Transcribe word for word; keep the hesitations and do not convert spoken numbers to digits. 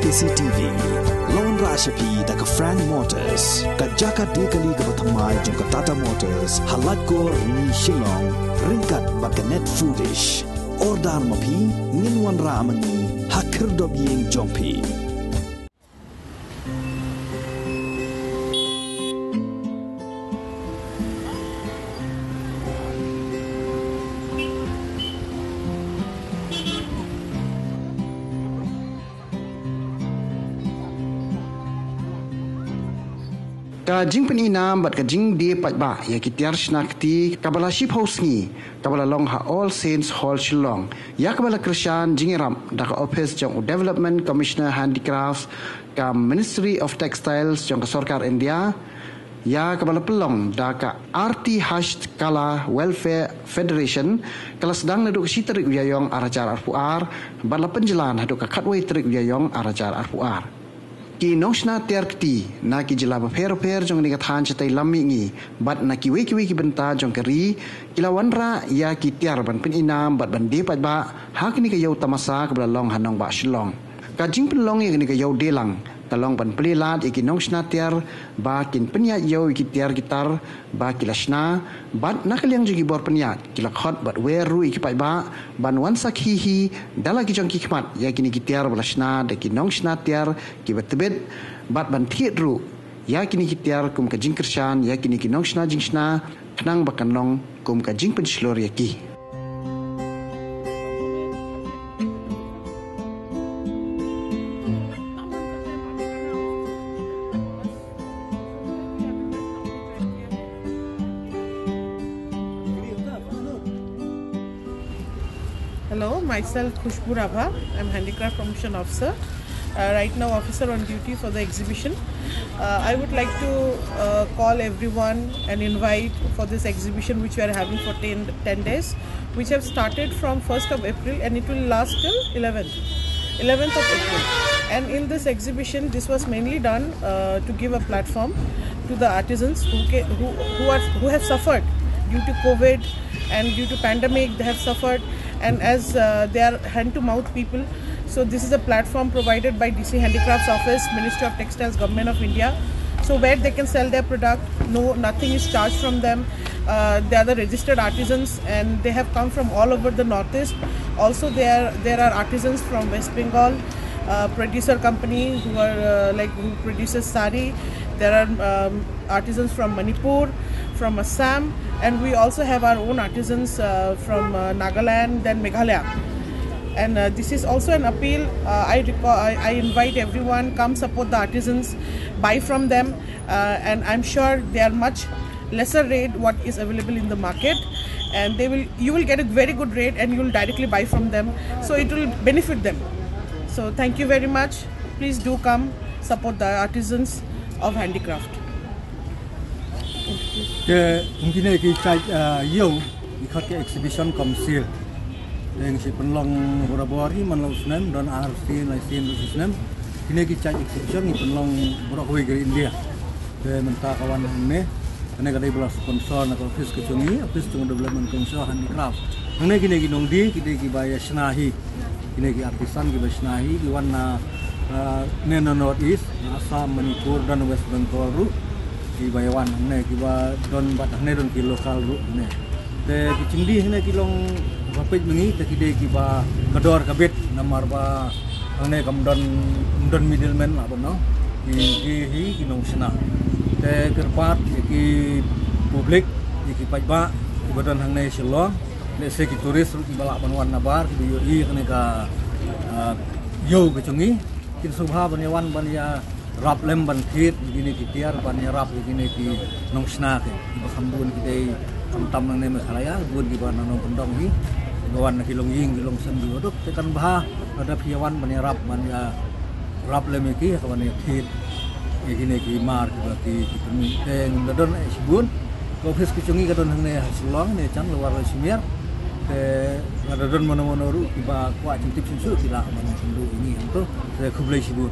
K C T V. La wanrah sha phi da ka Frank Motors, ka jaka die kali kaba thymmai jong ka Tata Motors, ha Laitkor Rni Shillong, ryngkat bad ka Net Foodish. Order ma phi, ngin wanrah ma ngi ha khyrdop ïing jong phi. Ka jingpyni nam bad ka jingdie paidbah ïa ki tiar shna kti kaba la shiphew sngi, kaba la long ha All Saints Hall Shillong, ïa kaba la kyrshan jingïarap da ka ophis jong u Development Commissioner Handicrafts, ka Ministry of Textiles jong ka Sorkar India, ïa kaba la pynlong da ka Arti Hastkala Welfare Federation, ka la sdang naduh ka shi tarik u Ïaïong ar hajar arphew ar, bad la pynjlan haduh ka khatwei tarik u Ïaïong ar hajar arphew ar. Ki nongshna tiar kti na ki jylla bapher bapher jong kane ka thaiñ shatei lam mihngi bad na kiwei kiwei ki bynta jong ka ri, ki la wanrah ïa ki tiar ban pyni nam bad ban die paidbah ha kane ka ïew tamasa kaba la long ha nongbah Shillong. Ka jingpynlong ïa kane ka ïew dielang ka long ban plie lad ïa ki nongshna tiar ba kin pynïaid ïew ïa ki tiar ki tar ba ki la shna, bad na ka liang jong ki bor pynïaid ki la khot bad wer ruh ïa ki paidbah ban wan sakhi hi da la ki jong ki khmat ïa kine ki tiar ba la shna da ki nongshna tiar kiba tbit, bad ban thied ruh ïa kine ki tiar kum ka jingkyrshan ïa kine ki nongshna jingshna, khnang ba kan long kum ka jingpynshlur ïa ki. Hello, myself Khushbu Rabha. I'm Handicraft Promotion Officer. Uh, right now, officer on duty for the exhibition. Uh, I would like to uh, call everyone and invite for this exhibition which we are having for ten, ten days, which have started from first of April and it will last till eleventh, eleventh of April. And in this exhibition, this was mainly done uh, to give a platform to the artisans who, ca- who, who, are, who have suffered due to COVID and due to pandemic, they have suffered. And as uh, they are hand-to-mouth people, so this is a platform provided by D C Handicrafts Office, Ministry of Textiles, Government of India, so where they can sell their product. No, nothing is charged from them. Uh, they are the registered artisans and they have come from all over the Northeast. Also, there there are artisans from West Bengal, uh, producer company who are uh, like who produces sari. There are um, artisans from Manipur, from Assam, and we also have our own artisans uh, from uh, Nagaland and Meghalaya. And uh, this is also an appeal. Uh, I, reco- I I invite everyone, come support the artisans, buy from them, uh, and I'm sure they are much lesser rate what is available in the market, and they will you will get a very good rate and you will directly buy from them, so it will benefit them. So thank you very much. Please do come support the artisans of handicraft. Te kum kine ki chait uh, ïew i khot ki exhibition commercial. Deng si pynlong borabor hi man lo snem don ar sien lai sien lo snem. Kine ki chait exhibition i pynlong borok hui gari India. Te mynta ka wan hangne. Kane ka dei bla sponsor na ka office ka chungi, office chung development council handicraft. Hangne kine ki nongdi ki dei ki ba ïa shna hi. Kine ki artisan ki ba shna hi ki wan na uh, ne na North East, na Assam, Manipur dan West Bengal ruh. Ki ba ïa wan hangne ki ba don bad hangne don ki local ruh hangne. Te ki chingdi hangne ki long ba peit mengi te ki dei ki ba ka dor ka bit namar ba hangne kam don don middleman lah ban no. Ki ki hi ki nong shna. Te kyrpad ïa ki public ïa ki paidbah ki ba don hangne Shillong. Let's say ki tourist ruh ki ba lah ban wan nabar ki ba ïohi kane ka uh, ïew ka chungi. Kin sngewbha ban ïa wan ban ïa rap lem ban thied ïa kine ki tiar ban ïa rap ïa kine ki nongshna ki ba kham bun ki dei kham tam nangne Meghalaya bun ki ba na nongkyndong hi. Ki ba wan na ki longïing ki longsem ki ba duk te kan bha lada phi ïa wan ban ïa rap ban ïa rap lem ïa ki ka ban ïa thied ïa kine ki mar ki ba ki ki pynmih te ngim da don eh shibun. Ka office ki chungi ka don hangne ha Shillong ne chan Lower Laishimere. Te lada don mano mano ruh ki ba kwah jingtip shuh shuh ki lah ban ïa kynduh ïa ngi hangto. Te khublei shibun.